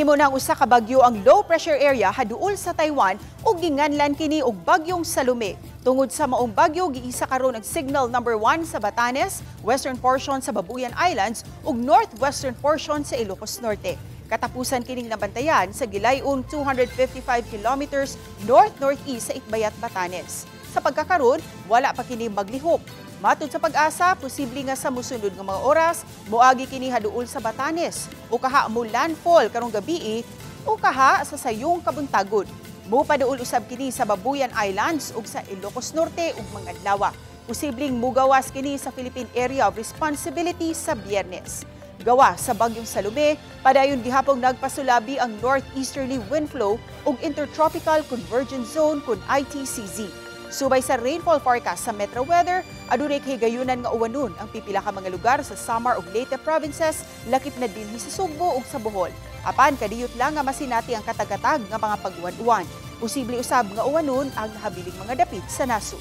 Nahimo na ang usa ka bagyo ang low pressure area haduol sa Taiwan ug ginganlan kini og Bagyong Salome. Tungod sa maong bagyo, giisa karon ang signal number 1 sa Batanes, western portion sa Babuyan Islands ug northwestern portion sa Ilocos Norte. Katapusan kining nabantayan sa gilayon 255 kilometers north-northeast sa Itbayat, Batanes. Sa pagkakaron, wala pa kini maglihok. Matod sa PAGASA, posible nga sa musunod nga mga oras, moagi kini haduol sa Batanes o kaha mo landfall karong gabii o kaha sa sayong kabuntagon. Mupaduol usab kini sa Babuyan Islands ug sa Ilocos Norte ug mga adlaw. Posibleng mugawas kini sa Philippine Area of Responsibility sa Biyernes. Gawa sa Bagyong Salome, padayon gihapong nagpasulabi ang northeasterly wind flow ug Intertropical Convergence Zone kun ITCZ. Subay sa rainfall forecast sa Metro Weather, adunay kahigayunan nga uwanon ang pipila ka mga lugar sa Samar ug Leyte provinces, lakip na dinhi sa Sugbo ug sa Bohol. Apan kadiyot lang nga masinati ang katag-katag nga mga pag-uwan-uwan. Posible usab nga uwanon ang nahabiling mga dapit sa nasod.